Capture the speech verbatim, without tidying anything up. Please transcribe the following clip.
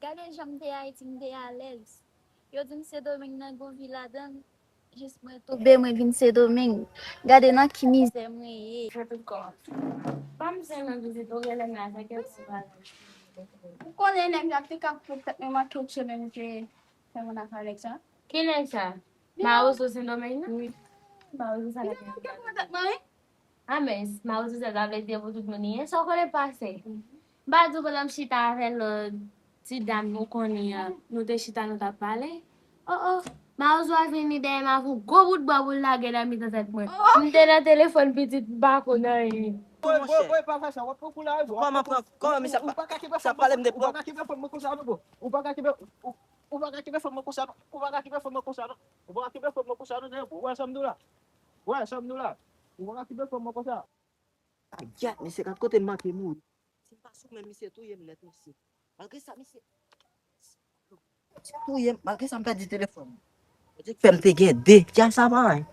Gade jan m te Ayiti, m te alèz. Yo di m Sendomeng nan gon vi ladan l. Jis mwen tonbe, mwen vin Sendomeng. Gade nan ki mizè mwen ye. Fè tout kò. Pa m zen nan vizit ou, genlè m la, sa kèk ti bagay. Ou konnen nèg la te ka pran tèt mwen, manke w tchè menm ke fè moun ak Alex la. Ki nèg sa? Mawozo Sendomeng nan? Wi. Mawozo sa la. Li te manke pran tèt mwen, wi. A men, Mawozo sa vle di pou tout moun li ye. Sa w konnen pase. M pa di w pandan m chita avè l, ti dam ou konnen an, nou te chita, nou t ap pale. Oh, oh. Mawozo a vini dèyè m avè yon gwo bout bò pou l lage nan mitan tèt mwen. M te nan telefòn pitit, m pa konn anyen. Woy, woy, woy, pa fè sa, w ap pran kou la, wi, bro. Kòman pran, kòman misye ap pale m de pran? Ou pa ka kenbe fanm mwen konsa, non, bro. Ou pa ka kenbe, ou, ou pa ka kenbe fanm mwen konsa, non. Ou pa ka kenbe fanm mwen konsa, non. Ou pa ka kenbe fanm mwen konsa, non, bro. Ou wè sa m di w la? Ou wè sa m di w la? Ou pa ka kenbe fanm mwen konsa. Ayat, misye, gad kote m manke mouri. Si m pa sou men misye touye m nèt, mesye. Malgre sa, misye touye m, malgre sa, m pèdi telefòn. Misye fè m te gen de, kè sa pa anyen.